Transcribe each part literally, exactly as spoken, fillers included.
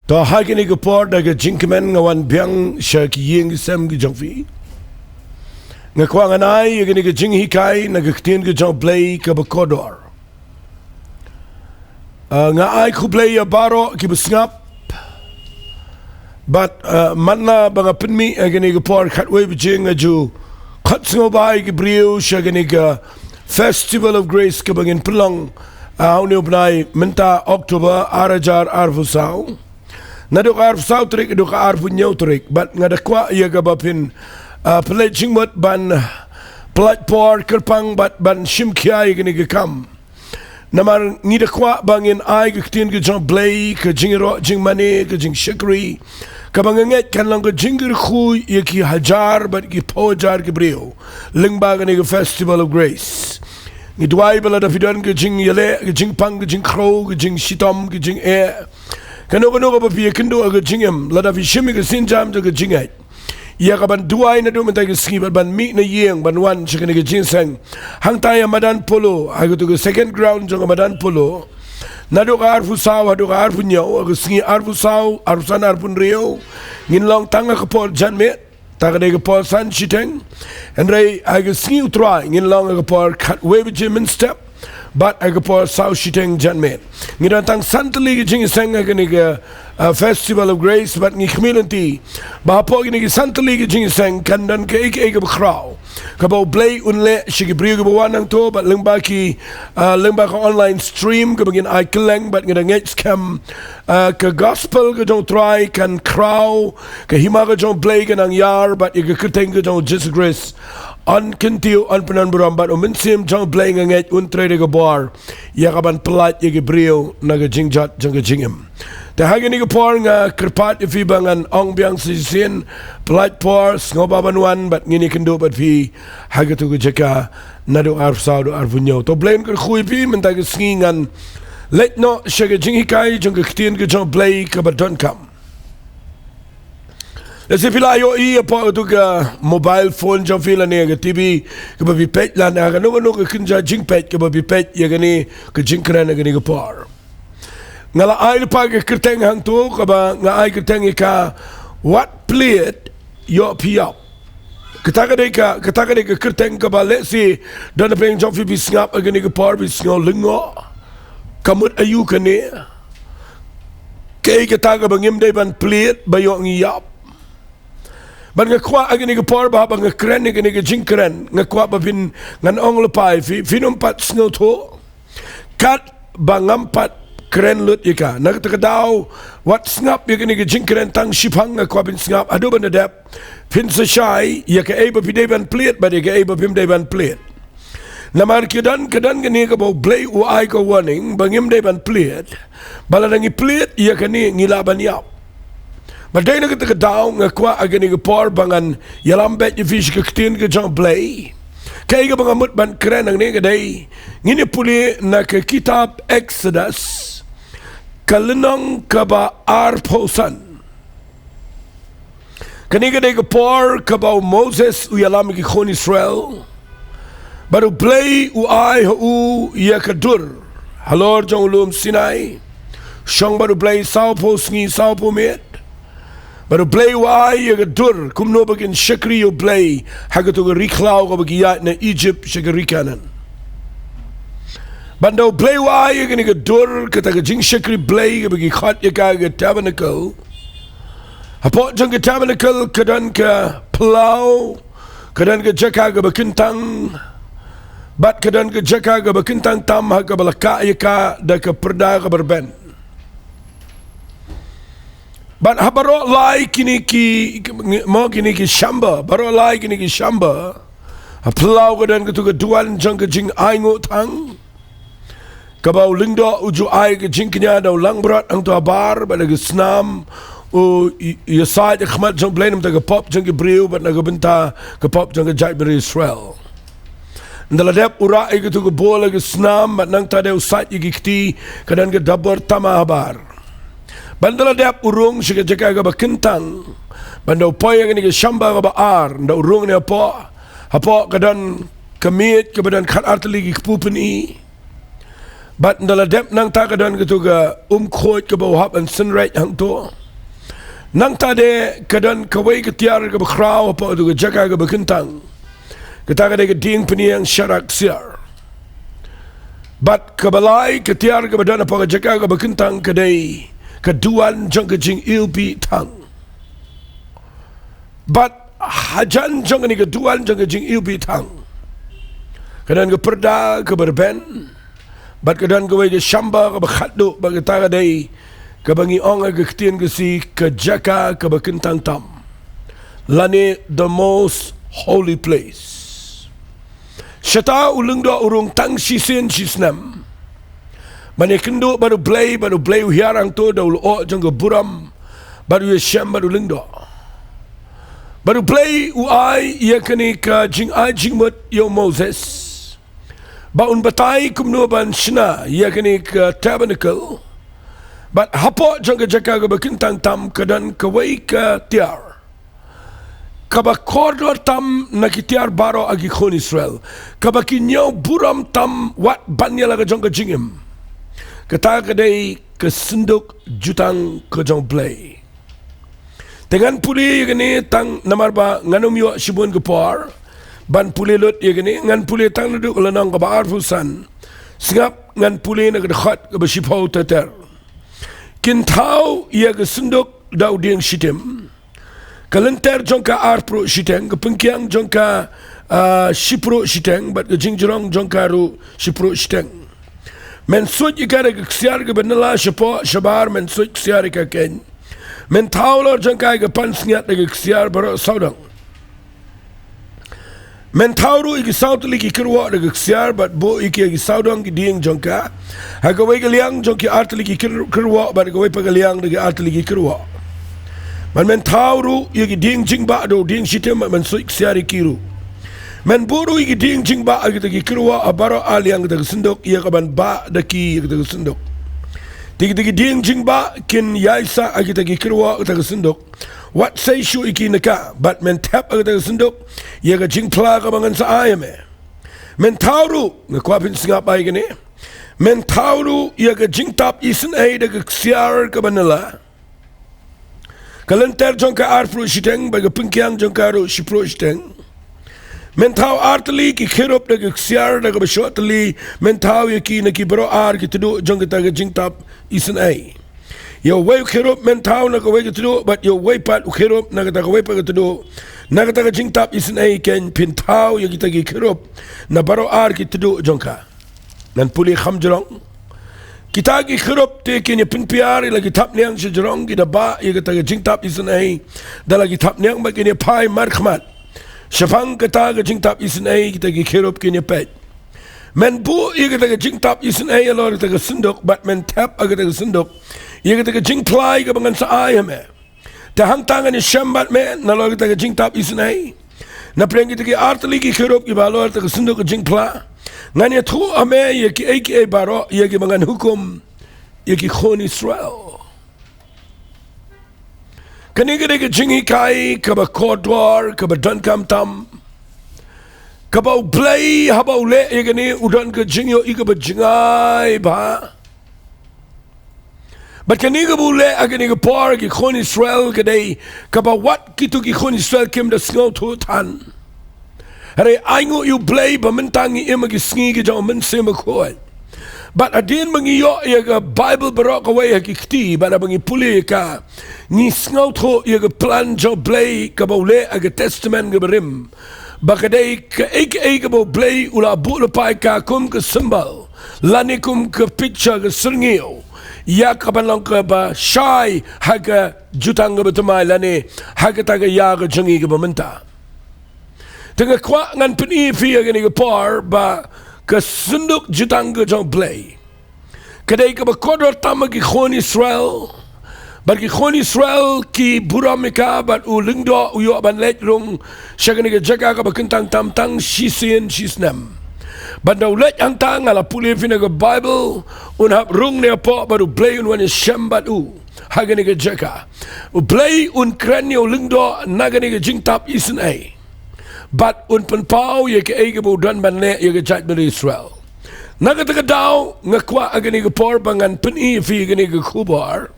To ha kine ki por da ka jingkmen nga wan biang sha ki ïing ki sem ki jong phi. Nga kwah ngan ai ïa kine ki jinghikai na ka ktien ki jong U Blei kaba kordor. Ah, nga ai khublei ïa baroh kiba sngap. Bad, ah, man la ba nga pynmih ïa kine ki por khatwei baje nga ju khot sngewbha ïa ki briew sha kane ka Festival of Grace kaba ngin pynlong, ah, ha une u bnai mynta October ar hajar arphew saw. Naduh ka arphew saw tarik haduh ka arphew hynñiew tarik, bad nga da kwah ïa kaba phin, ah, pynleit jingmut ban, ah, pyllait por kyrpang bad ban shim khia ïa kane ka kam. Namar ngi da kwah ba ngin ai ka ktien ka jong U Blei, ka jingïaroh jingmane, ka jingshakri, kaba nga ngeit kan long ka jingkyrkhu ïa ki hajar bad ki phew hajar ki briew lyngba kane ka Festival of Grace. Ngi duwai ba lada phi don ka jingïaleh, ka jingpang, ka jingkhrew, ka jingshitom, ka jingeh, kano kano kaba phi ïakynduh ha ka jingim, lada phi shim ïa ka sienjam jong ka jingngeit, ïa kaban duwai naduh mynta ka sngi bad ban mih na ïing ban wan sha kane ka jingïaseng hangtai ha madan Polo, ha katu ka second ground jong ka madan Polo, naduh ka arphew saw haduh ka arphew hynñiew, ha ka sngi arphew saw, arphew san, arphew hynriew ngin long tang ha ka por janmiet, ta ka dei ka por san shiteng. Hynrei ha ka sngi U Trai ngin long ha ka por khatwei baje mynstep bad ha ka por saw shiteng janmiet. Ngi don tang san tylli ki jingïaseng ha kane ka, ah, Festival of Grace, bad ngi khmih lynti ba hapoh kine ki san tylli ki jingïaseng kan don kaei kaei kaba khraw kaba U Blei un leh sha ki briew kiba wan hangto, bad lyngba ki, ah, lyngba ka online stream kaba ngin ai kylleng, bad ngi da ngeit skhem, ah, ka gospel ka jong U Trai kan khraw, ka hima ka jong U Blei kan nang ïar, bad ïa ka kyrteng ka jong U Jisu Khrist yn kyntiew, yn pyndonburom, bad U Mynsiem jong U Blei nga ngeit un trei da ka bor ïa kaban pyllait ïa ki briew na ka jingjot jong ka jingim. Te ha kane ka por nga kyrpad ïa phi ba ngan ong biang sa shisien, pyllait por, sngewbha ban wan, bad ngin ïakynduh bad phi ha katu ka jaka naduh arphew saw haduh arphew hynñiew. To U Blei un kyrkhu ïa phi. Mynta ka sngi ngan leit noh sha ka jinghikai jong ka ktien ka jong U Blei kaba donkam. Lehse phi la ïohi hapoh katu ka mobile phone jong phi lane ka T V kaba phi peit lane ha kano kano ka kynja jingpeit kaba phi peit ïa kane ka jingkren ha kane ka por. Nga la ai lypa ka kyrteng hangto kaba nga ai kyrteng ïa ka, Wat Plied Ïoh Phi Ïap. Kata ka dei ka, kata ka dei ka kyrteng kaba lehse don napdeng jong phi, phi sngap ha kane ka por, phi sngew lyngngoh. Ka mut aïu kane? Kaei kata kaba ngim dei ban plied ba ïoh ngi ïap? Bad nga kwah ha kane ka por ba haba nga kren ïa kane ka jingkren, nga kwah ba phin, ngan ong lypa ïa phi, phin ym pat sngewthuh. Katba ngam pat kren lut ïa ka, na kata ka daw, wat sngap ïa kane ka jingkren tang shiphang, nga kwah phin sngap haduh ban da dep, phin sa shai ïa kaei ba phi dei ban plied bad ïa kaei ba phim dei ban plied. Namar ka don, ka don kane kaba U Blei u ai ka warning ba ngim dei ban plied, ba lada ngi plied ïa kane ngi lah ban ïap. Bad dei na kata ka daw nga kwah ha kane ka por ba ngan ïalam beit ïa phi sha ka ktien ka jong U Blei. Kaei kaba nga mut ban kren hangne ka dei, ngin ïa pule na ka kitab Exodus, ka lynnong kaba arphew san. Kane ka dei ka por kaba u Moses u ïalam ïa ki khun Israel, bad U Blei u ai ha u ïa ka dur halor jong u lum Sinai. Shong bad U Blei sawphew sngi sawphew miet. Bad U Blei u ai ïa ka dur kumno ba kin shakri ïa U Blei ha kato ka ri khlaw kaba ki ïaid na Egypt sha ka ri Kanaan. Bad ynda U Blei u ai ïa kane ka dur, kata ka jingshakri Blei kaba ki khot ïa ka ka tabernacle, hapoh jong ka tabernacle ka don ka phyllaw, ka don ka jaka kaba kyntang, bad ka don ka jaka kaba kyntang tam ha kaba la kah ïa ka da ka pyrda kaba rben. Bad ha baroh lai kine ki, mo, kine ki shamba, baroh lai kine ki shamba, ha phyllaw ka don kato ka duwan jong ka jingainguh thang, kaba u lyngdoh u ju ai ka jingkñia da u langbrot hangto habar, bad da ka snam u ï-, ïasaid ha khmat jong U Blei na ka bynta ka pop jong ki briew bad na ka bynta ka pop jong ka jaitbynriew Israel. Ynda la dep u rah ïa kato ka bowl ha ka snam, bad nangta dei u sait ïa ki kti, ka don ka dabor tama habar. Bad ynda la dep u rung sha ka jaka kaba kyntang, bad ynda u poi ha kane ka shamba kaba ar, ynda u rung ne hapoh, hapoh ka don ka miej kaba don khatar tylli ki kpu pyni. Bad ynda la dep nangta ka don katu ka umkhuid kaba u hap ban synreit hangto. Nangta de ka don kawei ka tiar kaba khraw hapoh katu ka jaka kaba kyntang. Kata ka dei ka dieng pynïeng sharak ksiar. Bad kaba lai ka tiar kaba don hapoh ka jaka kaba kyntang ka dei ka duwan jong ka jingiwbih thang. Bad hajan jong kane ka duwan jong ka jingiwbih thang ka don ka pyrda kaba rben. Bad ka don kawei ka shamba kaba khatduh, bad kata ka dei kaba ngi ong ha ka ktien Khasi ka jaka kaba kyntang tam, lane the most holy place. Shata u lyngdoh u rung tang shisien shisnem ban ïakynduh bad U Blei, bad U Blei u hiar hangto da u lyoh jong ka burom, bad u ïashem bad u lyngdoh. Bad U Blei u ai ïa kane ka jingai jingmut ïa u Moses ba un batai kumno ban shna ïa kane ka tabernacle. Bad hapoh jong ka jaka kaba kyntang tam ka don kawei ka tiar kaba kordor tam na ki tiar baroh ha ki khun Israel, kaba ki ñiew burom tam wat ban ïa la ka jong ka jingim. Kata ka dei ka synduk jutang ka jong U Blei. Te ngan pule ïa kane tang namar ba ngan ym ïoh shibun ka por ban pule lut ïa kane, ngan pule tang naduh ka lynnong kaba arphew san. Sngap, ngan pule na ka dkhot kaba shiphew ter ter. Kin thaw ïa ka synduk da u dieng shitim. Ka lynter jong ka ar pruh shiteng, ka pyngkiang jong ka, ah, shi pruh shiteng, bad ka jingjrong jong ka ruh shi pruh shiteng. Men suid ïa ka da ka ksiar kaba nylla shapoh shabar, men suid ksiar ïa ka keiñ. Men thaw halor jong ka ïa ka pansngiat da ka ksiar baroh sawdong. Men thaw ruh ïa ki saw tylli ki kyrwoh da ka ksiar, bad buh ïa ki ha ki sawdong ki dieng jong ka, ha kawei ka liang jong ki ar tylli ki kyr-, kyrwoh, bad ha kawei pat ka liang da ki ar tylli ki kyrwoh. Bad men thaw ruh ïa ki dieng jingbah da u dieng shitim, bad men suid ksiar ïa ki ruh. Men buh ruh ïa ki dieng jingbah ha kita ki kyrwoh ha baroh ar liang kata ka synduk, ïa kaban bah da ki ïa kata ka synduk. Te kita ki dieng jingbah kin ïaisah ha kita ki kyrwoh kata ka synduk, wat sei shuh ïa ki na ka, bad men thep ha kata ka synduk ïa ka jingphla kaba ngan sa ai ha me. Men thaw ruh, nga kwah phin sngap bha ïa kane, men thaw ruh ïa ka jingtap isynei da ka ksiar kaba nylla. Ka lynter jong ka ar pruh shiteng, bad ka pyngkiang jong ka ruh shi pruh shiteng. Men thaw ar tylli ki kherub da ka ksiar da kaba shoh tylli, men thaw ïa ki na ki baroh ar ki tduh jong kata ka jingtap isynei. Ïa uwei u kherub men thaw na kawei ka tduh, bad ïa uwei pat u kherub na kata kawei pat ka tduh. Na kata ka jingtap isynei keiñ phin thaw ïa kita ki kherub na baroh ar ki tduh jong ka. Ngan pule kham jrong. Kita ki kherub te kin ïa pynpiar ïa la ki thapniang sha jrong, ki da bah ïa kata ka jingtap isynei da la ki thapniang, bad kin ïa phai markhmat shaphang kata ka jingtap isynei, kita ki kherub kin ïa peit. Men buh ïa kata ka jingtap isynei halor kata ka synduk, bad men thep ha kata ka synduk ïa kata ka jingphla kaba ngan sa ai ha me. Te hangta ngan ïashem bad me nalor kata ka jingtap isynei. Napdeng kita ki ar tylli ki kherub kiba halor kata ka synduk ka jingphla, ngan ïathuh ha me ïa kiei kiei baroh ïa kiba ngan hukum ïa ki khun Israel. Kane ka dei ka jinghikai kaba kordor, kaba donkam tam, kaba U Blei haba u leh ïa kane u don ka jingïohi kaba jngai bha. Bad kane kaba u leh ha kane ka por, ki khun Israel, ka dei kaba wat kito ki khun Israel kim da sngewthuh than. Hynrei ainguh ïa U Blei ba mynta ngi im ha ki sngi ki jong U Mynsiem Bakhuid. Bad hadien ba ngi ïoh ïa ka Baibl baroh kawei ha ki kti, bad haba ngi pule ïa ka, ngi sngewthuh ïa ka plan jong U Blei kaba u leh ha ka Testament kaba rim, ba ka dei kaei kaei kaba U Blei u la buh lypa ïa ka kum ka symbol, lane kum ka picture, ka syrngiew ïa kaban long kaba shai ha ka jutang kaba thymmai, lane ha kata ka ïa ka jong ngi kaba mynta. Te nga kwah ngan pyni ïa phi ha kane ka por ba ka synduk jutang ka jong U Blei ka dei kaba kordor tam ha ki khun Israel. Bad ki khun Israel ki burom ïa ka, bad u lyngdoh u ïoh ban leit rung sha kane ka jaka kaba kyntang tam tang shisien shisnem. Bad ynda u leit hangta, nga la pule ïa phi na ka Baibl, un hap rung ne hapoh, bad U Blei un wan ïashem bad u ha kane ka jaka. U Blei un kren ïa u lyngdoh na kane ka jingtap isynei, bad un pynpaw ïa kaei kaba u don ban leh ïa ka jaitbynriew Israel. Na kata ka daw nga kwah ha kane ka por ba ngan pyni ïa phi kane ka khubor.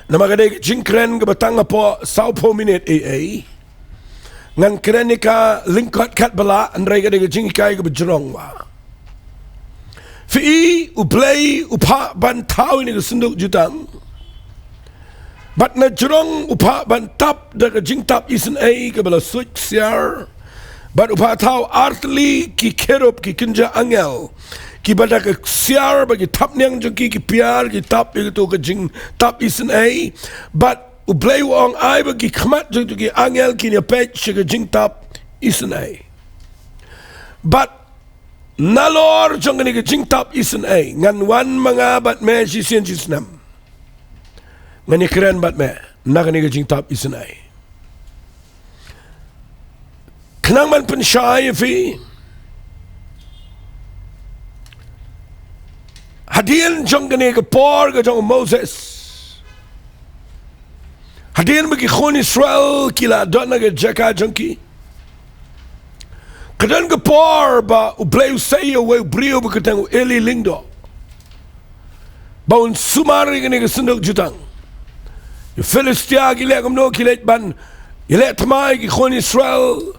Namar ka dei ka jingkren kaba tang hapoh sawphew minit ei ei. Ngan kren ïa ka lyngkot katba lah, hynrei ka dei ka jinghikai kaba jrong bha. Phi i, U Blei u phah ban thaw ïa kane ka synduk jutang. Bad na jrong u phah ban tap da ka jingtap isynei kaba la suid ksiar. Bad u phah thaw artylli ki kherub, ki kynja angel, kiba da ka ksiar bad ki thapniang jong ki, ki piar, ki tap ïa kato ka jingtap isynei. Bad U Blei u ong, ai ba ki khmat jong kito ki angel kin ïa peit sha ka jingtap isynei. Bad nalor jong kane ka jingtap isynei ngan wan ma nga bad me shisien shisnem. Ngan ïakren bad me na kane ka jingtap isynei. Khnang ban pynshai ïa phi, hadien jong kane ka por ka jong u Moses, hadien ba ki khun Israel ki la don ha ka jaka jong ki, ka don ka por ba U Blei u sei ïa uwei u briew ba kyrteng u Eli Lyngdoh ba un sumar ïa kane ka synduk jutang. Ki Philistia ki leh kumno, ki leit ban ïaleh thma ïa ki khun Israel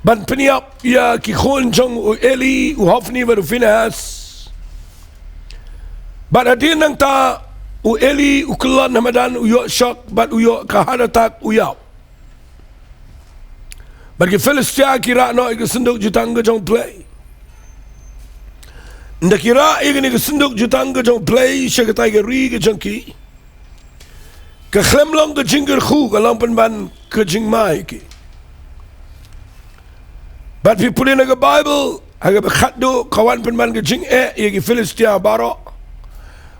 ban pynïap ïa ki khun jong u Eli, u Hophni bad u Phinehas. Bad hadien nangta u Eli u kyllon ha madan, u ïoh shock bad u ïoh ka heart attack, u ïap. Bad ki Philistia ki rah noh ïa ka synduk jutang ka jong U Blei. Ynda ki rah ïa kane ka synduk jutang ka jong U Blei sha katei ka ri ka jong ki, ka khlem long ka jingkyrkhu, ka long pynban ka jingma ïa ki. Bad phi pule na ka Baibl ha kaba khatduh, ka wan pynban ka jingeh ïa ki Philistia baroh.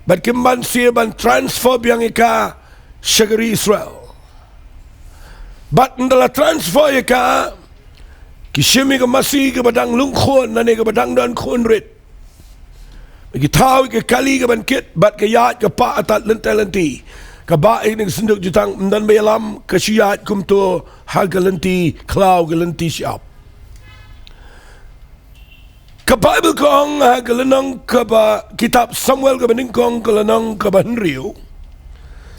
Bad kim banse ban transfer biang ïa ka sha ka ri Israel. Bad ynda la transfer ïa ka, ki shim ïa ka masi kaba dang lung khun lane kaba dang don khun rit. Ki thaw ïa ka kali kaban kit, bad ka ïaid ka pah atat lynti lynti. Ka bah ïa kane ka synduk jutang, ym don ba ïalam, ka shu ïaid kumto ha ka lynti khlaw, ka lynti shyiap. Ka Baibl ka ong ha ka lynnong kaba, kitab Samuel kaba nyngkong, ka lynnong kaba hynriew.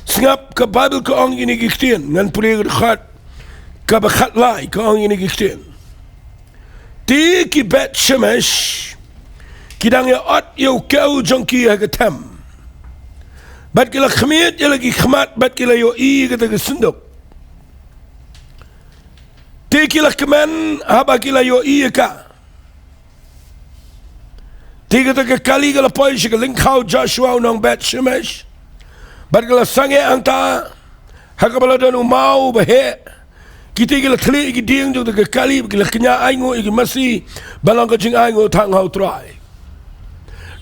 Sngap, ka Baibl ka ong kine ki ktien, ngan pule ka dkhot kaba khatlai, ka ong kine ki ktien. Te ki Beth Shemesh ki dang ïa ot ïa u kew jong ki ha ka them. Bad ki la khmied ïa la ki khmat bad ki la ïohi ïa kata ka synduk. Te ki la kmen haba ki la ïohi ïa ka. Te kata ka kali ka la poi sha ka lyngkha u Joshua u nong Beth Shemesh. Bad ka la sangeh hangta ha kaba la don u maw ba heh. Kita ki la thylliej ïa ki dieng jong kata ka kali, ki la kñia ainguh ïa ki masi, ba long ka jingainguh tang ha u Trai.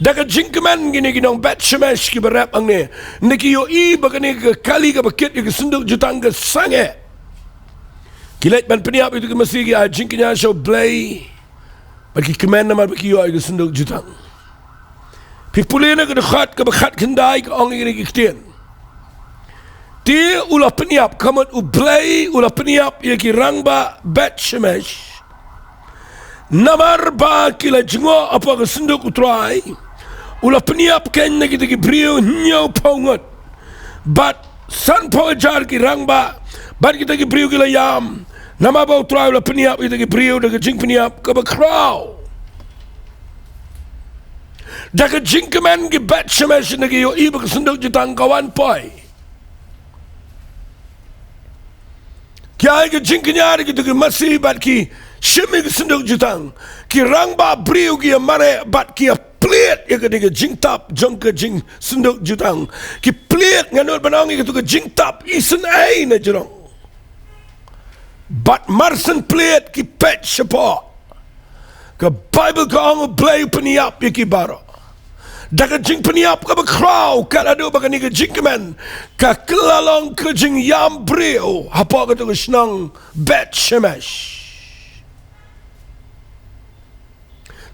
Da ka jingkmen kine ki nong Beth Shemesh kiba rep hangne, ynda ki ïohi ba kane ka kali kaba kit ïa ka synduk jutang ka sangeh, ki leit ban pynïap ïa kito ki masi, ki ai jingkñia sha U Blei. Bad ki kmen namar ba ki ïoh ïa ka synduk jutang. Phi pule na ka dkhot kaba khatkhyndai, ka ong ïa kine ki ktien. Te u la pynïap, ka mut U Blei u la pynïap ïa ki rangbah Beth Shemesh. Namar ba ki la jngoh hapoh ka synduk U Trai. U la pynïap kein na kita ki briew hynñiewphew ngut. Bad sanphew hajar ki rangbah, bad kita ki briew ki la ïam. Namar ba U Trai u la pynïap ïa kita ki briew da ka jingpynïap kaba khraw. Da ka jingkmen ki Beth Shemesh, ynda ki ïohi ba ka synduk jutang ka wan poi, ki ai ka jingkñia da kito ki masi bad ki shim ïa ka synduk jutang. Ki rangbah briew ki ïa mareh bad ki ïa plied ïa kane ka jingtap jong ka jing synduk jutang. Ki plied, ngan nud ban ong, ïa kato ka jingtap isynei na jrong. Bad mar syn plied ki peit shapoh, ka Baibl ka ong U Blei u pynïap ïa ki baroh. Da ka jingpynïap kaba khraw, kat haduh ba kane ka jingkmen ka kylla long ka jingïam briew hapoh kato ka shnong Beth Shemesh.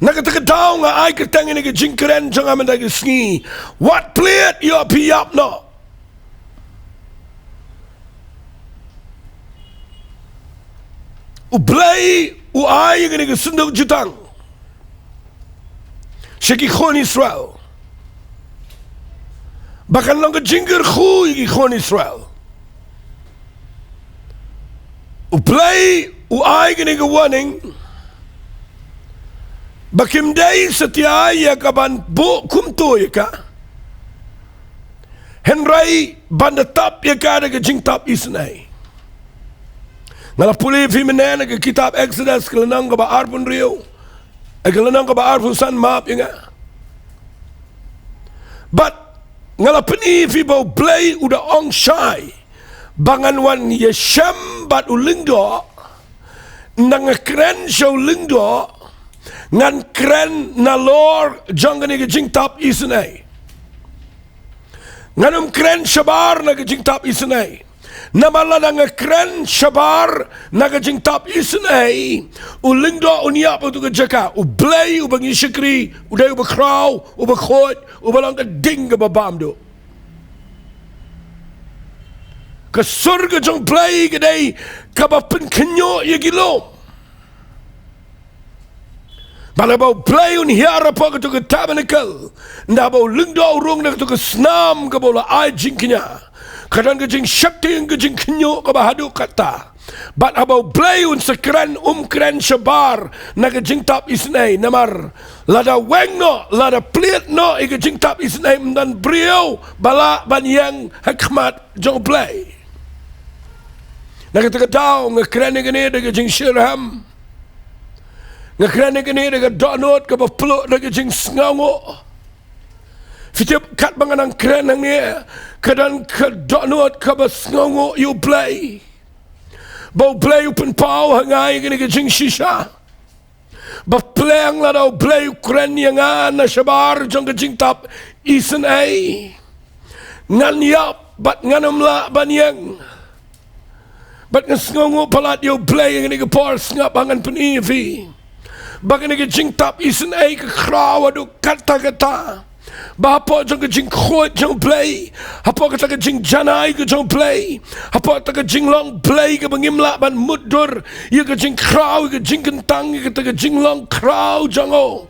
Na kata ka daw nga ai kyrteng ïa kane ka jingkren jong nga mynta ka sngi, wat plied, ïoh phi ïap noh. U Blei u ai ïa kane ka synduk jutang. sha ki khun Israel, ba kan long ka jingkyrkhu ïa ki khun Israel. U Blei u ai kane ka warning ba kim dei satia ïa ka ban buh kumto ïa ka, hynrei ban da tap ïa ka da ka jingtap isynei. Nga la pule ïa phi mynne na ka kitab Exodus ka lynnong kaba arphew hynriew, eh, ka lynnong kaba arphew san, map ïa nga. Bad nga la pyni ïa phi ba U Blei u da ong shai ba ngan wan ïashem bad u lyngdoh, nda nga kren sha u lyngdoh, ngan kren nalor jong kane ka jingtap isynei. Ngan ym kren shabar na ka jingtap isynei. Namar lada nga kren shabar na ka jingtap isynei, u lyngdoh un ïap ha tu ka jaka. U Blei uba ngi shakri u dei uba khraw, uba khuid, uba long ka ding kaba bam duh. Ka sur ka jong U Blei ka dei kaba pynkhynñiuh ïa ki lum. Bad haba U Blei un hiar hapoh katu ka tabernacle, nda haba u lyngdoh u rung na katu ka snam kaba u la ai jingkñia, ka don ka jingsheptieng, ka jingkhynñiuh kaba haduh katta. Bad haba U Blei un sa kren, um kren shabar na ka jingtap isynei, namar lada weng noh, lada plied noh ïa ka jingtap isynei, ym don briew ba lah ban ïeng ha khmat jong U Blei. Na kata ka daw nga kren ïa kane da ka jingshitrhem. Nga kren ïa kane da ka dohnud kaba pluh da ka jingsngewnguh. Phi tip, katba nga nang kren hangne, ka don ka dohnud kaba sngewnguh ïa U Blei, ba U Blei u pynpaw ha nga ïa kane ka jingshisha. Ba pleng lada U Blei u kren ïa nga na shabar jong ka jingtap isynei, ngan ïap bad ngan ym lah ban ïeng. Bad nga sngewnguh palat ïa U Blei ïa kane ka por. Sngap, ba ngan pyni ïa phi ba kane ka jingtap isynei ka khraw haduh katta katta. Ba hapoh jong ka jingkhuid jong U Blei, hapoh kata ka jingjanai ka jong U Blei, hapoh kata ka jinglong Blei kaba ngim lah ban mutdur ïa ka jingkhraw, ïa ka jingkyntang, ïa kata ka jinglong khraw jong u,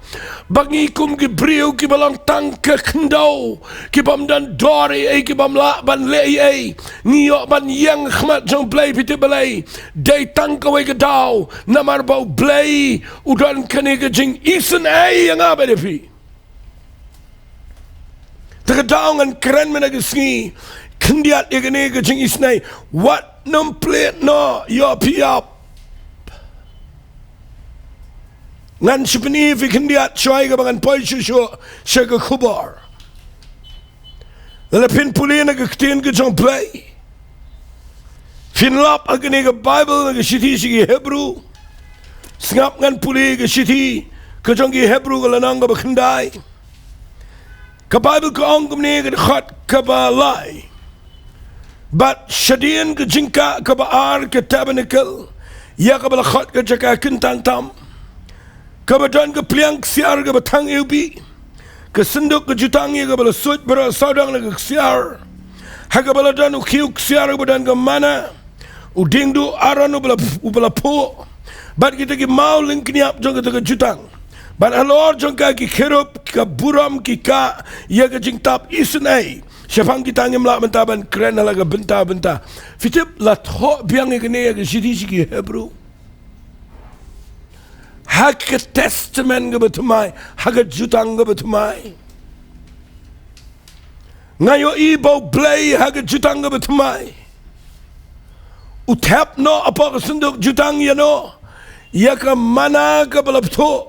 ba ngi kum ki briew kiba long tang ka khyndew, kibym don dor ei ei, kibym lah ban leh ei ei, ngi ïoh ban ïeng ha khmat jong U Blei. Phi tip balei? Dei tang kawei ka daw, namar ba U Blei u don kane ka jingisynei ïa nga bad ïa phi. Te ka daw ngan kren mynta ka sngi khyndiat ïa kane ka jingisynei. Wat nym plied noh, ïoh phi ïap. Ngan sa pyni ïa phi khyndiat shuwa ïa kaba ngan poi shuh shuh sha ka khubor. Lada phin pule na ka ktien ka jong U Blei, phin lap ha kane ka Baibl na ka shithi sha ki Hebru. Sngap, ngan pule ka shithi ka jong ki Hebru ka lynnong kaba khyndai. Ka Baibl ka ong kumne, ka dkhot kaba lai: Bad shadien ka jingkah kaba ar ka tabernakl, ïa kaba la khot ka jaka kyntang tam, kaba don ka pliang ksiar kaba thang iwbih, ka synduk ka jutang ïa kaba la suid baroh sawdong na ka ksiar, ha kaba la don u khiew ksiar uba don ka manna, u diengduh Aaron uba la, uba la phuh, bad kita ki maw lyngkniap jong kata ka jutang. Bad halor jong ka ki kherub, ka burom, ki kah ïa ka jingtap isynei. Shaphang kita ngim lah mynta ban kren ha la ka bynta bynta. Phi tip, la thoh biang ïa kane ïa ka shithi sha ki Hebru ha ka Testament kaba thymmai, ha ka jutang kaba thymmai. Nga ïohi ba U Blei ha ka jutang kaba thymmai u thep noh hapoh ka synduk jutang ïano? Ïa ka manna kaba la phuh.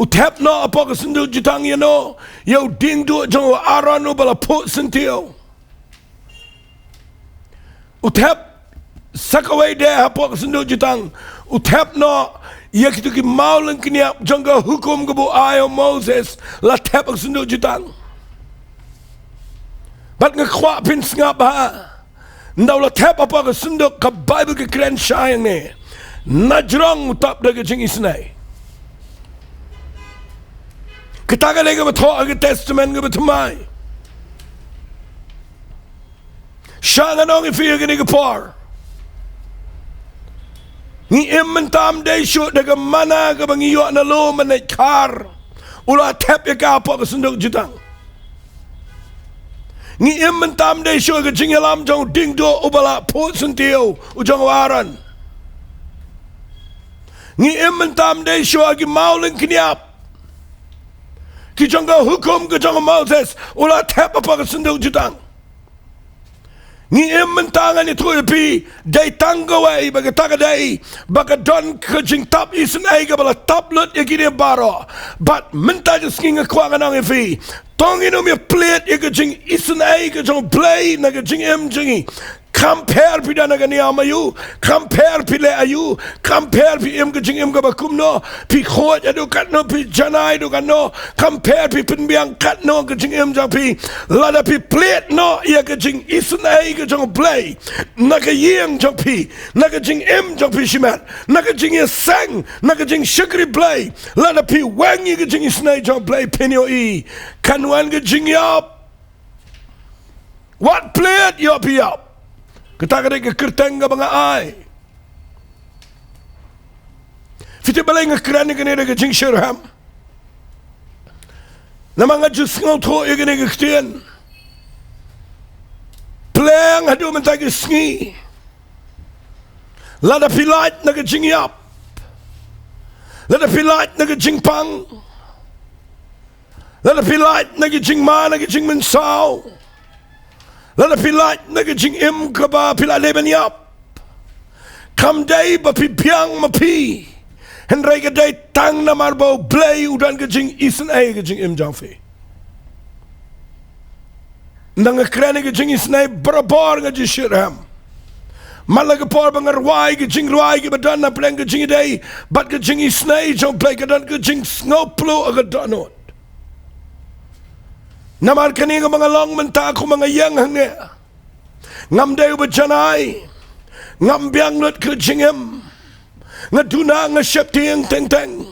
U thep noh hapoh ka synduk jutang ïano? Ïa u diengduh jong u Aaron uba la phuh syntiew. U thep sa kawei de hapoh ka synduk jutang. U thep noh ïa kitu ki maw lyngkniap jong ka hukum kaba u ai ha u Moses, la thep ha ka synduk jutang. Bad nga kwah phin sngap bha, ynda u la thep hapoh ka synduk, ka Baibl ka kren shai hangne, na jrong u tap da ka jingisynei. Kata ka dei kaba thoh ha ka Testament kaba thymmai. Sha ngan ong ïa phi ha kane ka por, Ngi im mynta ym dei shuh da ka manna kaba ngi ïoh na lum mynne khar. U la thep ïa ka hapoh ka synduk jutang. Ngi im mynta ym dei shuh ha ka jingïalam jong u diengduh uba la phuh syntiew, u jong u Aaron. Ngi im mynta ym dei shuh ha ki mawlyngkniap ki jong ka hukum ka jong u Moses, u la thep hapoh ka synduk jutang. Ngi im mynta, ngan ïathuh ïa phi, dei tang kawei, ba kata ka dei ba ka don ka jingtap isynei kaba la tap lut ïa kine baroh. Bad mynta ka sngi nga kwah ngan ong ïa phi, to ngin ym ïa plied ïa ka jingisynei ka jong u Blei na ka jingim jong ngi. Kam pher phi don ha ka niam aïu, kam pher phi leh aïu, kam pher phi im ka jingim kaba kumno, phi khuid haduh katno, phi janai haduh katno, kam pher phi pynbiang katno ka jingim jong phi, lada phi plied noh ïa ka jingisynei ka jong u Blei na ka ïing jong phi, na ka jingim jong phi shimet, na ka jingïaseng, na ka jingshakri Blei, lada phi weng ïa ka jingisynei jong u Blei, phin ïohi kan wan ka jingïap. Wat plied, ïoh phi ïap. Kata ka dei ka kyrteng kaba nga ai. Phi tip balei nga kren ïa kane da ka jingshitrhem? Namar nga ju sngewthuh ïa kane ka ktien. Pleng haduh mynta ka sngi, lada phi lait na ka jingïap, lada phi lait na ka jingpang, lada phi lait na ka jingma, na ka jingmynsaw, lada phi lait na ka jingim kaba phi la dei ban ïap, kam dei ba phi biang ma phi, hynrei ka dei tang namar ba u Blei u don ka jingisynei ha ka jingim jong phi. Nda nga kren ïa ka jingisynei barabor, nga ju shitrhem. Mat la ka por ba nga rwai ka jingrwai kaba don na pdeng ka jingïadei bad ka jingisynei jong u Blei, ka don ka jingsngewpluh ha ka dohnud. Namar kane kaba nga long mynta, kumba nga ïeng hangne, ngam dei uba janai, ngam biang lut ka jingim. Nga duna, nga sheptieng teng teng.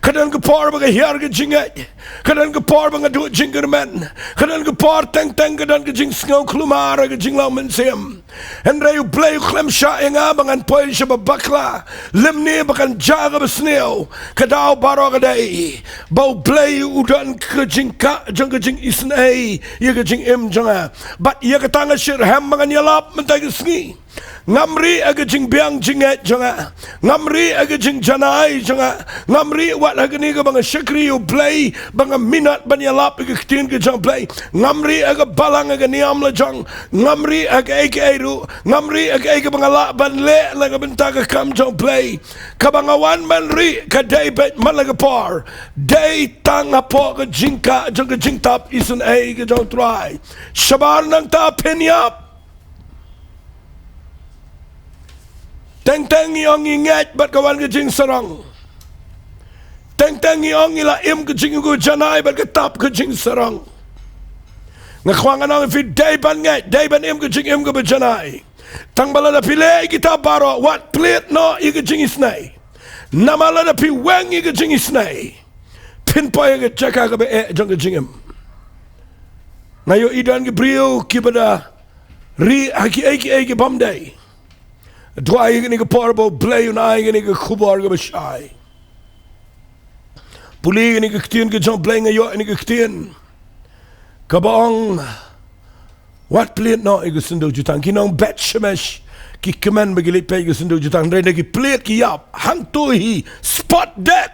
Ka don ka por ba ka hiar ka jingngeit, ka don ka por ba nga duh jingkyrmen, ka don ka por teng teng ka don ka jingsngew khlumar ha ka jinglong mynsiem. Hynrei u Blei u khlem shah ïa nga ba ngan poi sha ba bakla, lymne ba kan jia kaba sniew. Ka daw baroh ka dei ba u Blei u don ka jingkah jong ka jingisynei ïa ka jingim jong nga. Bad ïa kata nga shitrhem ba ngan ïalap mynta ka sngi. Ngam rieh ha ka jingbiang jingngeit jong nga. Ngam rieh ha ka jingjanai jong nga. Ngam rieh wat ha kane kaba nga shakri ïa u Blei, ba nga minot ban ïalap ïa ka ktien ka jong u Blei. Ngam rieh ha ka balang, ha ka niam la jong. Ngam rieh ha kaei kaei ruh. Ngam rieh ha kaei kaba nga lah ban leh na ka bynta ka kam jong u Blei. Kaba nga wan ban rieh ka dei beit man la ka por. Dei tang hapoh ka jingkah jong ka jingtap isynei ka jong u Trai. Shabar nangta phin ïap. Teng teng ngi ong ngi ngeit bad ka wan ka jingsarong. Teng teng ngi ong ngi la im ka jingim kaba janai bad ka tap ka jingsarong. Nga kwah ngan ong ïa phi, dei ban ngeit, dei ban im ka jingim kaba janai. Tang ba lada phi leh kita baroh, wat plied noh ïa ka jingisynei. Namar lada phi weng ïa ka jingisynei, phin poi ha ka jaka kaba eh jong ka jingim. Nga ïohi don ki briew kiba da rieh ha kiei kiei ki bym dei. Duwai ïa kane ka por ba u Blei un ai kane ka khubor kaba shai. Pule ïa kane ka ktien ka jong u Blei, nga ïoh ïa kane ka ktien kaba ong, wat plied noh ïa ka synduk jutang. Ki nong Beit Shemesh ki kmen ba ki leit peit ïa ka synduk jutang, hynrei da ki plied ki ïap. Hangto hi spot dead.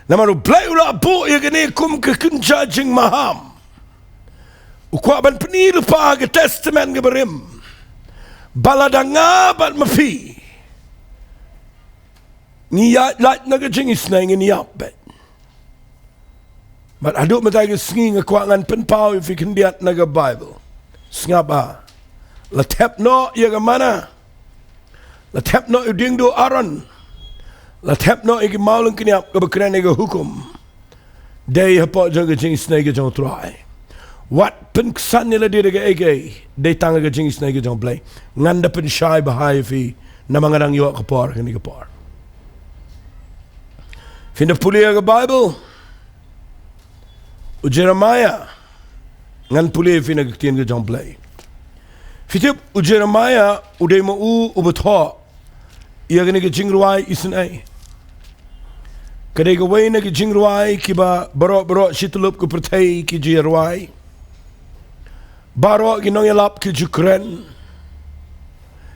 Namar u Blei u la buh ïa kane kum ka kynja jingmaham. U kwah ban pyni lypa ha ka Testament kaba rim ba lada nga bad ma phi ngi ïaid lait na ka jingisynei, ngin ïap beit. Bad haduh mynta ka sngi nga kwah ngan pynpaw ïa phi khyndiat na ka Baibl. Sngap, ah. La thep noh ïa ka manna. La thep noh ïa u diengduh Aaron. La thep noh ïa ki mawlyngkniap kaba kren ïa ka hukum. Dei hapoh jong ka jingisynei ka jong u Trai. Wat pynksan ïa lade da kaei kaei. Dei tang ka jingisynei ka jong u Blei. Ngan da pynshai bha ïa phi namar nga dang ïoh ka por kane ka por. Phin da pule ïa ka Baibl. U Jeremiah. Ngan pule ïa phi na ka ktien ka jong u Blei. Phi tip, u Jeremiah u dei ma u uba thoh ïa kane ka jingrwai isynei. Ka dei kawei na ki jingrwai kiba baroh baroh shi tyllup ka pyrthei ki ju rwai. Baroh ki nongïalap ki ju kren.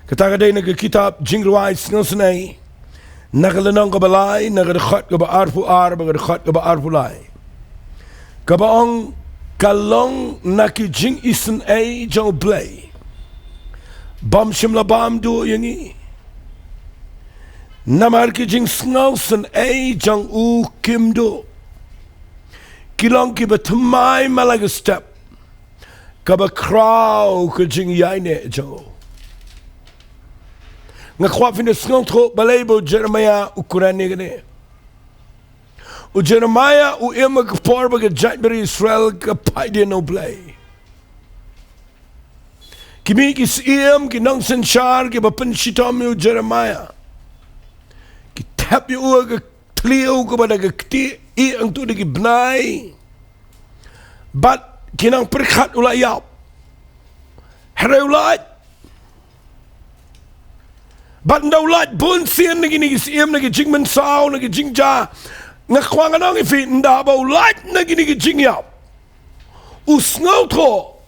Kata ka dei na ka kitab Jingrwai Sngewsynei, na ka lynnong kaba lai, na ka dkhot kaba arphew ar bad ka dkhot kaba arphew lai. Kaba ong, ka long na ki jingisynei jong U Blei bym shym la bam duh ïa ngi. Namar ki jingsngewsynei jong u kim duh. Ki long kiba thymmai man la ka step, kaba khraw ka jingïaineh jong u. Nga kwah phin da sngewthuh balei ba u Jeremiah u kren ïa kane. U Jeremiah u im ha ka por ba ka jaitbynriew Israel ka pait ïa U Blei. Ki mih ki syiem, ki nongsynshar kiba pynshitom ïa u Jeremiah. Ki thep ïa u ha ka thliew kaba da ka ktieh, ïa hangto da ki bnai. Bad ki nang pyrkhat u la ïap. Hynrei u lait. Bad ynda u lait bun sien na kine ki syiem, na ki jingmynsaw, na ki jingjia. Nga kwah ngan ong ïa phi, ynda ba u lait na kine ki jingïap, u sngewthuh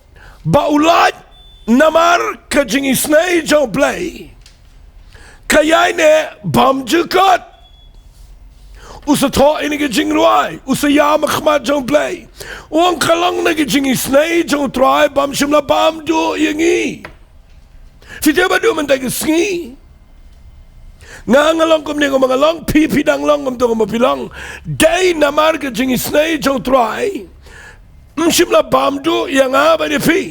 ba u lait namar ka jingisynei jong U Blei ka ïaineh bymjukut. U sa thoh ïa kine ki jingrwai, u sa ïam ha khmat jong U Blei. U ong ka long na ki jingisynei jong U Trai bym shym la bam duh ïa ngi. Phi tip haduh mynta ka sngi, nga nga long kumne kumba nga long, phi phi dang long kumto kumba phi long. Dei namar ka jingisynei jong U Trai ym shym la bam duh ïa nga bad ïa phi.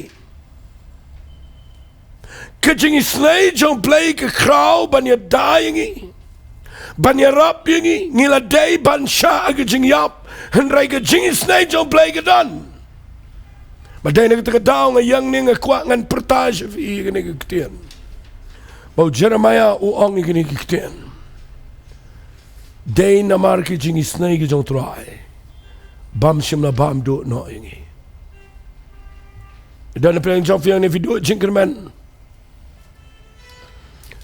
Ka jingisynei jong U Blei ka khraw ban ïada ïa ngi, ban ïarap ïa ngi. Ngi la dei ban shah ha ka jingïap, hynrei ka jingisynei jong U Blei ka don. Bad dei na kata ka daw nga ïeng ne nga kwah ngan pyrta sha phi ïa kane ka ktien. Ba u Jeremiah u ong ïa kane ka ktien. Dei namar ka jingisynei ka jong U Trai bym shym la bam duh noh ïa ngi. Don na pdeng jong phi hangne phi duh jingkyrmen.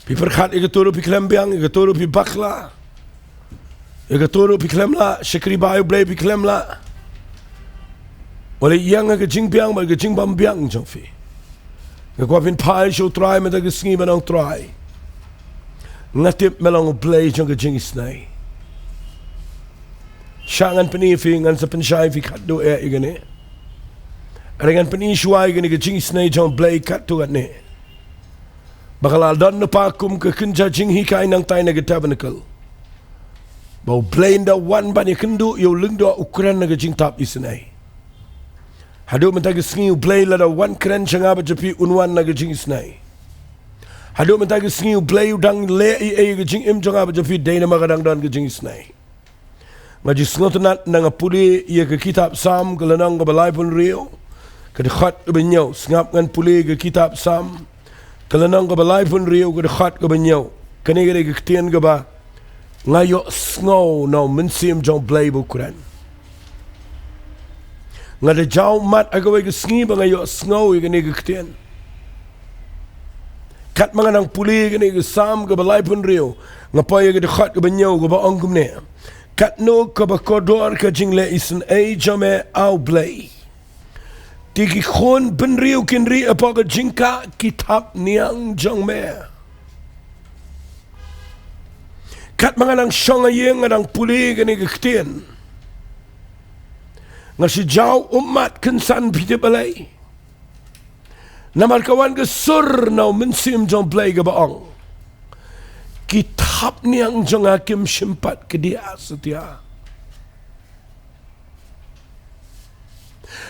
Phi pyrkhat ïa kato ruh phi khlem biang, ïa kato ruh phi bakla, ïa kato ruh phi khlem lah, shakri ba ïa U Blei phi khlem lah. Wat la ïeng ha ka jingbiang bad ka jingbym biang jong phi. Nga kwah phin phai sha U Trai mynta ka sngi ban ong, Trai, nga tip me long U Blei jong ka jingisynei. Shah ngan pyni ïa phi, ngan sa pynshai ïa phi katto eh ïa kane. Hynrei ngan pyni shuwa ïa kane ka jingisynei jong U Blei katto katne. Ba ka la don lypa kum ka kynja jinghikai nangtai na ka tabernacle. Ba U Blei ynda u wan ban ïakynduh ïa u lyngdoh u kren na ka jingtap isynei. Haduh mynta ka sngi U Blei lada u wan kren sha nga bad sha phi un wan na ka jingisynei. Haduh mynta ka sngi U Blei u dang leh ei ei ha ka jingim jong nga bad sha phi dei namar ka dang don ka jingisynei. Nga ju sngewtynnat ynda nga pule ïa ka kitab Salm ka lynnong kaba laiphew hynriew, ka dkhot kaba hynñiew. Sngap ngan pule ïa ka kitab Salm ka lynnong kaba laiphew hynriew, ka dkhot kaba hynñiew. Kane ka dei ka ktien kaba nga ïohsngew na u Mynsiem jong U Blei ba u kren. Nga da jaw ummat ha kawei ka sngi ba nga ïohsngew ïa kane ka ktien. Katba nga nang pule ïa kane ka Salm kaba laiphew hynriew, nga poi ïa ka dkhot kaba hynñiew kaba ong kumne. Katno kaba kordor ka jingleh isynei jong me, A U Blei. Te ki khun bynriew kin ri hapoh ka jingkah ki thapniang jong me. Katba nga nang shong ha ïing nga nang pule ïa kane ka ktien, nga shu jaw ummat kynsan, phi tip balei? Namar ka wan ka sur na u Mynsiem jong U Blei kaba ong, ki thapniang jong nga kim shym pat kdiah satia.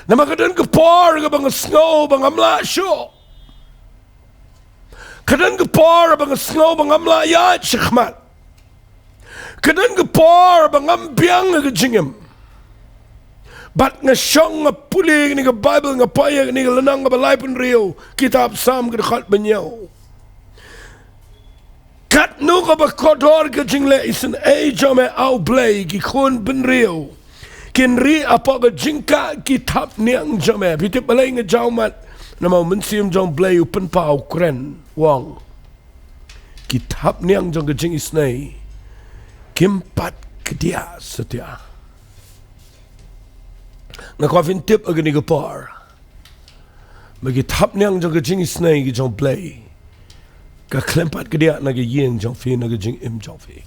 Namar ka don ka por kaba nga sngew ba ngam lah shuh. Ka don ka por ba nga sngew ba ngam lah ïaid shakhmat. Ka don ka por ba ngam biang ha ka jingim. Bad nga shong nga pule ïa kane ka Baibl, nga poi ïa kane ka lynnong kaba laiphew hynriew, kitab Salm ka dkhot ba hynñiew. Katno kaba kordor ka jingleh isynei jong me, A U Blei, ki khun bynriew kin ri hapoh ka jingkah ki thapniang jong me. Phi tip balei nga jaw ummat? Namar u Mynsiem jong U Blei u pynpaw, u kren, u ong, ki thapniang jong ka jingisnei kim pat kdiah satia. Nga kwah phin tip ha kane ka por ba ki thapniang jong ka jingisnei ka jong U Blei ka khlem pat kdiah na ka ïing jong phi, na ka jingim jong phi.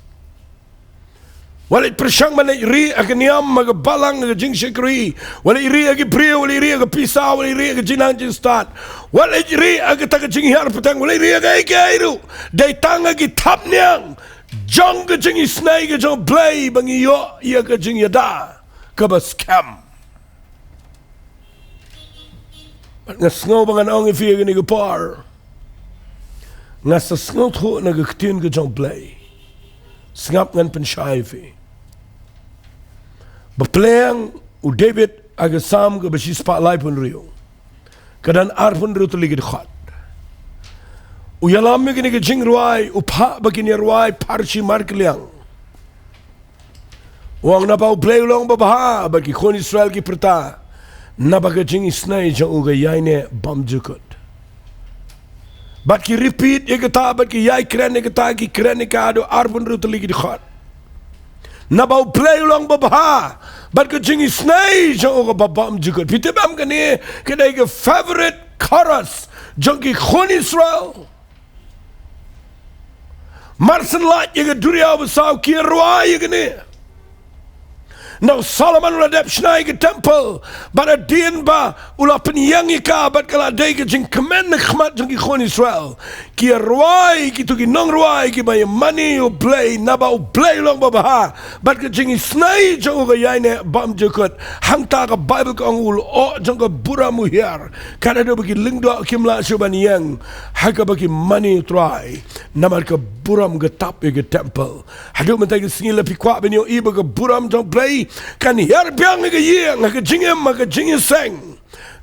Wat leit pyrshang ban leit rieh ha ka niam, ha ka balang, ha ka jingshakri. Wat leit rieh ha ki briew, wat leit rieh ha ka pisa, wat leit rieh ha ka jingnang jingstad. Wat leit rieh ha kata ka jinghiar pateng, wat leit rieh ha kaei kaei ruh. Dei tang ha ki thapniang jong ka jingisnei ka jong U Blei ba ngi ïoh ïa ka jingïada kaba skhem. Bad nga sngew ba ngan ong ïa phi ha kane ka por, nga sa sngewthuh na ka ktien ka jong U Blei. Sngap, ngan pynshai ïa phi. Baplang, u David ha ka Salm kaba shispah laiphew hynriew, ka dkhot arphew hynriew tylli ki dkhot, u ïalam ïa kane ka jingrwai, u phah ba kin ïarwai pharshi markylliang. U ong, naba U Blei u long babha, bad ki khun Israel ki pyrta, naba ka jingisnei jong u ka ïaineh bymjukut. Bad ki repeat ïa kata, bad ki ïai kren ïa kata, ki kren ïa ka haduh arphew hynriew tylli ki dkhot. Naba U Blei u long babha, bad ka jingisnei jong u kaba bymjukut. Phi tip em, kane ka dei ka favorite chorus jong ki khun Israel. Mar shen lait ïa ka duriaw basaw ki rwai ïa kane. Na u Solomon u la dep shna ïa ka temple, bad hadien ba u la pynïeng ïa ka, bad ka la dei ka jingkmen na khmat jong ki khun Israel. Ki rwai, kito ki nongrwai kiba ïamane ïa U Blei, naba U Blei u long babha, bad ka jingisnei jong u ka ïaineh bymjukut. Hangta ka Baibl ka ong, u lyoh jong ka burom u hiar. Kat haduh ba ki lyngdoh kim lah shuh ban ïeng ha kaba ki mane ïa U Trai, namar ka burom ka tap ïa ka temple. Haduh mynta ka sngi, lada phi kwah ban ïohi ba ka burom jong U Blei kan hiar biang ha ka ïing, ha ka jingim, ha ka jingïaseng,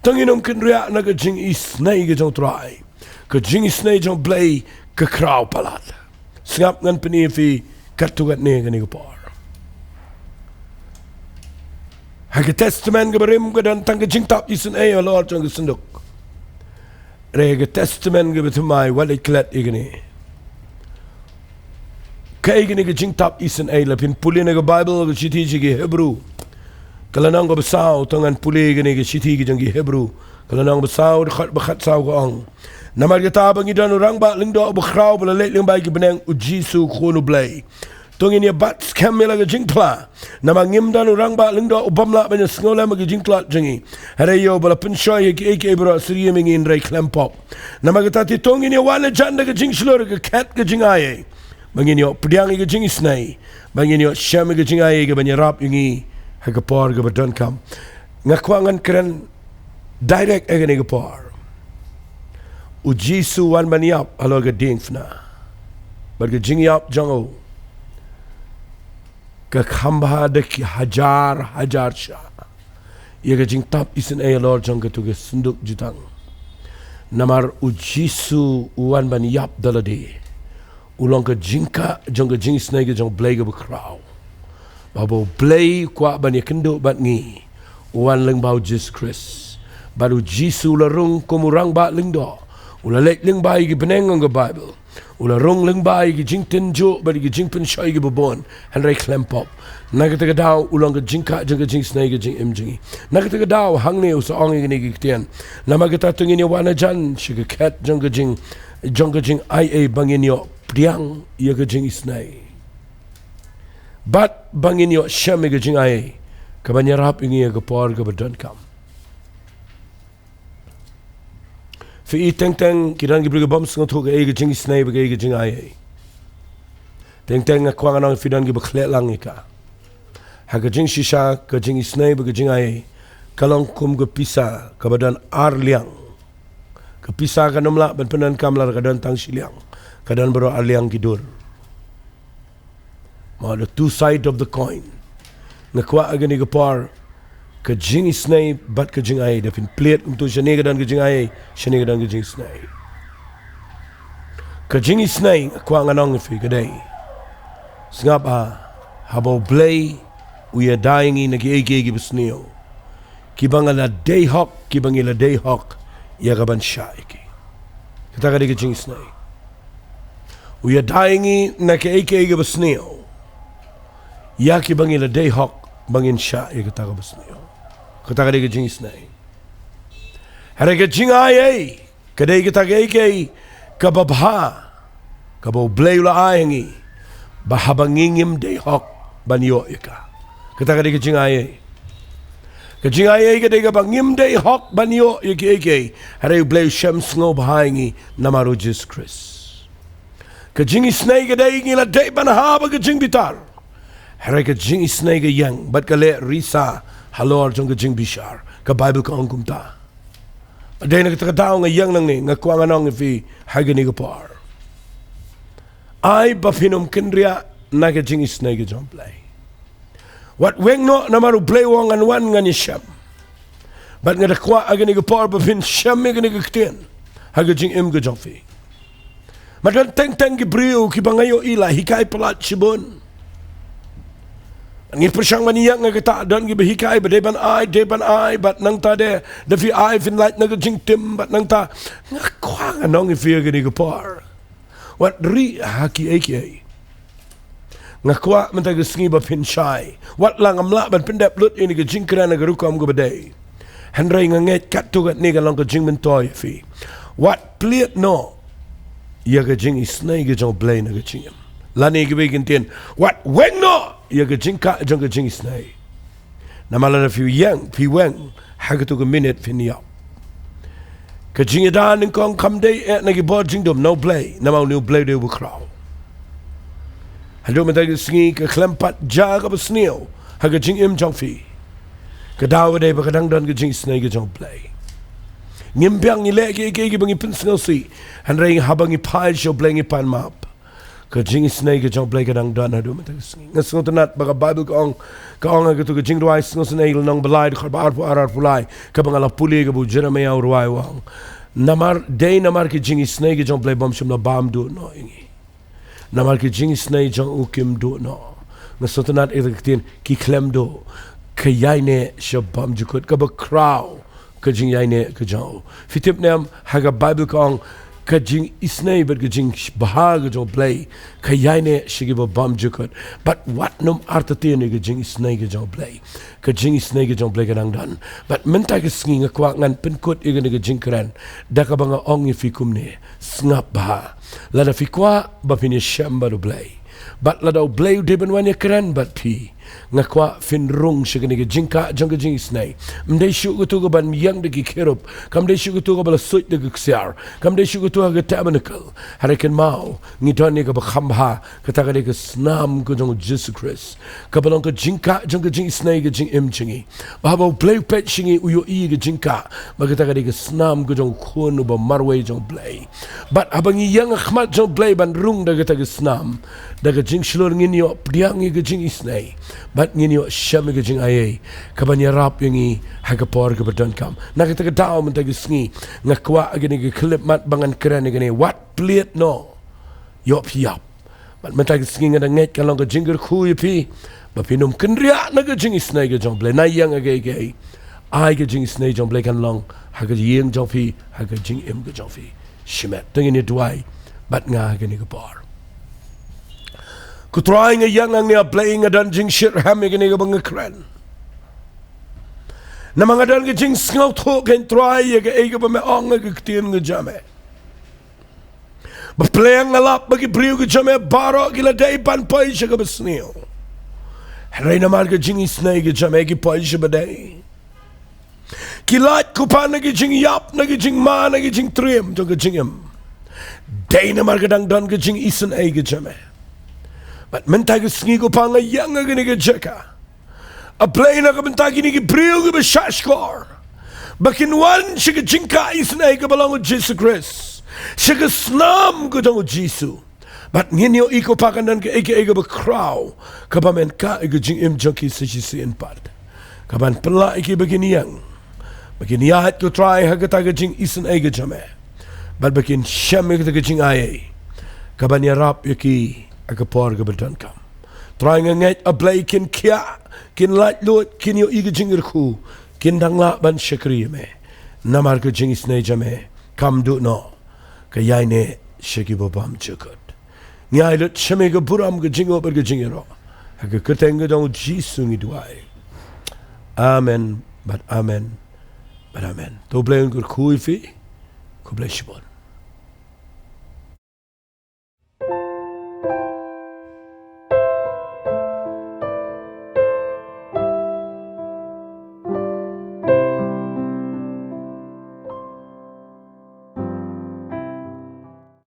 to ngin ym kynriah na ka jingisnei ka jong U Trai. Ka jingisnei jong U Blei ka khraw palat. Sngap, ngan pyni ïa phi katto katne ha kane ka por. Ha ka Testament kaba rim ka don tang ka jingtap isynei halor jong ka synduk. Hynrei ha ka Testament kaba thymmai, wat leit klet ïa kane. Kaei kane ka jingtap isynei? Lada phin pule na ka Baibl, ka shithi sha ki Hebru, ka lynnong kaba saw, to ngan pule kane ka shithi ka jong ki Hebru, ka lynnong ba saw, dkhot ba khatsaw, ka ong: Namar kata, haba ngi don u Rangbah Lyngdoh uba khraw, uba la leit lyngba ïa ki bneng, U Jisu, Khun U Blei, to ngin ïa bat skhem ïa la ka jingphla. Namar ngim don u Rangbah Lyngdoh u bym lah ban ïa sngewlem ïa ka jingtlot jong ngi, hynrei ïa uba la pynshoi ïa kiei kiei baroh, syriem ïa ngi hynrei khlem pop. Namar kata te, to ngin ïa wan hajan da ka jingshlur ha ka khet ka jingaiei, ba ngin ïoh pdiang ïa ka jingisnei, ba ngin ïoh shem ïa ka jingaiei kaban ïarap ïa ngi ha ka por kaba donkam. Nga kwah ngan kren direct ha kane ka por. U Jisu u wan ban ïap halor ka diengphna. Bad ka jingïap jong u ka kham bha da ki hajar hajar sha ïa ka jingtap isynei halor jong kato ka synduk jutang. Namar U Jisu u wan ban ïap da lade. U long ka jingkah jong ka jingisnei ka jong U Blei kaba khraw. Ba haba U Blei u kwah ban ïakynduh bad ngi, u wan lyngba U Jisu Khrist. Bad U Jisu u la rung kum u Rangbah Lyngdoh. U la leit lyngba ïa ki bneng, ong ka Baibl. U la rung lyngba ïa ki jingtynjuh bad ïa ki jingpynshoi kiba bun, hynrei khlem pop. Na kata ka daw u long ka jingkah jong ka jingisnei ka jingim jong ngi. Na kata ka daw hangne u sa ong ïa kine ki ktien: Namar kata, to ngin ïa wan hajan sha ka khet jong ka jing, jong ka jingaiei, ba ngin ïoh pdiang ïa ka jingisnei, bad ba ngin ïoh shem ïa ka jingaiei kaban ïarap ïa ngi ha ka por kaba donkam. Phi i, teng teng ki don ki briew ki bym sngewthuh kaei ka jingisnei bad kaei ka jingaiei. Teng teng nga kwah ngan ong ïa phi, don kiba khleh lang ïa ka. Ha ka jingshisha, ka jingisnei bad ka jingaiei ka long kum ka pisa kaba don ar liang. Ka pisa kan ym lah ban pyndonkam lada ka don tang shi liang. Ka don baroh ar liang ki dur. Ma, the two side of the coin. Nga kwah ha kane ka por ka jingisnei bad ka jingaiei, da phin plied kumto, shane ka don ka jingaiei, shane ka don ka jingisnei. Ka jingisnei, nga kwah ngan ong ïa phi, ka dei: Sngap, ha, haba U Blei u ïada ïa ngi na kiei kiei kiba sniew, kiba nga la dei hok, kiba ngi la dei hok ïa kaban shah ïa ki. Kata ka dei ka jingisnei. U ïada ïa ngi na kaei kaei kaba sniew, ïa kiba ngi la dei hok ba ngin shah ïa kata kaba sniew. Kata ka dei ka jingisynei. Hynrei ka jingai ei ka dei kata kaei kaei kaba bha kaba U Blei u la ai ha ngi, ba haba ngi ngim dei hok ban ïoh ïa ka. Kata ka dei ka jingai ei. Ka jingai ei ka dei kaba ngim dei hok ban ïoh ïa kiei kiei, hynrei U Blei u shem sngewbha ïa ngi namar U Jisu Khrist. Ka jingisynei ka dei ngi la dei ban hap ha ka jingbitar, hynrei ka jingisynei ka ïeng bad ka leh risa halor jong ka jingbishar. Ka Baibl ka ong kumta. Dei na kata ka daw nga ïeng nangne, nga kwah ngan ong ïa phi ha kane ka por, ai ba phin ym kynriah na ka jingisynei ka jong U Blei. Wat weng noh, namar U Blei u ong ngan wan ngan ïashem. Bad nga da kwah ha kane ka por ba phin shem ïa kane ka ktien ha ka jingim ka jong phi. Bad don teng teng ki briew kiba nga ïohi la hikai palat shibun. Ngi pyrshang ban ïeng ha kata, don kiba hikai ba dei ban ai, dei ban ai, bad nangta de, da phi ai phin lait na ka jingtim, bad nangta, nga kwah ngan ong ïa phi ha kane ka por, wat rieh ha kiei kiei. Nga kwah mynta ka sngi ba phin shai. Wat la ngam lah ban pyndep lut ïa kane ka jingkren ha ka rukom kaba dei, hynrei nga ngeit katto katne ka long ka jingmyntoi ïa phi. Wat plied noh ïa ka jingisynei ka jong U Blei na ka jingim. Lane kiba ïa kyntien, wat weng noh ïa ka jingkah jong ka jingisynei. Namar lada phi ïeng, phi weng, ha katu ka minit phin ïap. Ka jingïada nyngkong kam dei eh na ki bor jingdum, na U Blei, namar une U Blei u dei uba khraw. Haduh mynta ka sngi ka khlem pat jia kaba sniew ha ka jingim jong phi. Ka daw ka dei ba ka dang don ka jingisynei ka jong U Blei. Ngim biang ngi leh kiei kiei kiba ngi pynsngewsih, hynrei haba ngi phai sha U Blei ngi pan map. Ka jingisynei ka jong U Blei ka dang don haduh mynta ka sngi. Nga sngewtynnat ba ka Baibl ka ong, ka ong ha katu ka Jingrwai Sngewsynei lynnong ba lai dkhot ba arphew ar, arphew lai, kaba nga la pule, kaba u Jeremaïah u rwai, u ong, namar, dei namar ka jingisynei ka jong U Blei bym shym la bam duh noh ïa ngi. Namar ka jingisynei jong u kim duh noh. Nga sngewtynnat ïa ka ktien ki khlem duh. Ka ïaineh sha bymjukut, kaba khraw ka jingïaineh ka jong u. Phi tip ne em, ha ka Baibl ka ong, ka jingisynei bad ka jingbha ka jong U Blei ka ïaineh sha kiba bymjukut. Bad wat nym artatien ïa ka jingisynei ka jong U Blei. Ka jingisynei ka jong U Blei ka dang don. Bad mynta ka sngi nga kwah ngan pynkut ïa kane ka jingkren da kaba nga ong ïa phi kumne: sngap bha. Lada phi kwah ba phin ïashem bad U Blei, bad lada U Blei u dei ban wan ïakren bad phi, nga kwah phin rung sha kane ka jingkah jong ka jingisynei. Ym dei shuh katu kaban ïeng da ki kherub, kam dei shuh katu kaba la suit da ka ksiar, kam dei shuh katu ha ka tabernacle. Hynrei kynmaw, ngi don ïa kaba kham bha, kata ka dei ka snam ka jong U Jisu Khrist, kaba long ka jingkah jong ka jingisynei ka jingim jong ngi. Ba haba U Blei u peit sha ngi u ïohi ïa ka jingkah, ba kata ka dei ka snam ka jong U Khun uba marwei jong U Blei. Bad haba ngi ïeng ha khmat jong U Blei ban rung da kata ka snam, da ka jingshlur ngin ïoh pdiang ïa ka jingisynei, bad ngin ïoh shem ïa ka jingaiei kaban ïarap ïa ngi ha ka por kaba donkam. Na kata ka daw mynta ka sngi, nga kwah ha kane ka khyllipmat ba ngan kren ïa kane: wat plied noh. Ïoh phi ïap. Bad mynta ka sngi nga da ngeit kan long ka jingkyrkhu ïa phi, ba phin ym kynriah na ka jingisynei ka jong U Blei. Nai ïeng ha kaei kaei, ai ka jingisynei jong U Blei kan long ha ka ïing jong phi, ha ka jingim ka jong phi. Shimet, to ngin ïa duwai bad nga ha kane ka por. Ko Trai, nga ïeng hangne, A Blei, nga don jingshitrhem ïa kane kaba nga kren. Namar nga don ka jingsngewthuh, ko Trai, ïa kaei kaba me ong ha ka ktien ka jong me, ba pleng nga lap ba ki briew ki jong me baroh ki la dei ban poi sha kaba sniew. Hynrei namar ka jingisynei ka jong me ki poi sha ba dei. Ki lait, ko Pa, na ki jingïap, na ki jingma, na ki jingtriem jong ka jingim. Dei namar ka dang don ka jingisynei ka jong me. Bad mynta ka sngi, ko Pa, nga ïeng ha kane ka jaka, A Blei, na ka bynta kine ki briew kiba shahshkor, ba kin wan sha ka jingkah isynei kaba long U Jisu Khrist, sha ka snam ka jong U Jisu. Bad ngin ïohi, ko Pa, kan don kaei kaei kaba khraw kaba men kah ïa ka jingim jong ki sa shisien pat, kaban pynlah ïa ki ba kin ïeng, ba kin ïaid, ko Trai, ha kata ka jingisynei ka jong me, bad ba kin shem ïa kata ka jingaiei kaban ïarap ïa ki ha ka por kaba donkam. Trai, nga ngeit, A Blei, kin khiah, kin laitluid, kin ïohi ka jingkyrkhu, kin dang lah ban shakri ïa me. Namar ka jingisynei jong me kam duh noh, ka ïaineh sha kiba bymjukut. Ngi ai lut sha me ka burom, ka jingïaroh bad ka jingïaroh. Ha ka kyrteng ka jong u Jisu ngi duwai. Amen bad amen bad amen. To Blei un kyrkhu ïa phi. Khublei shibun.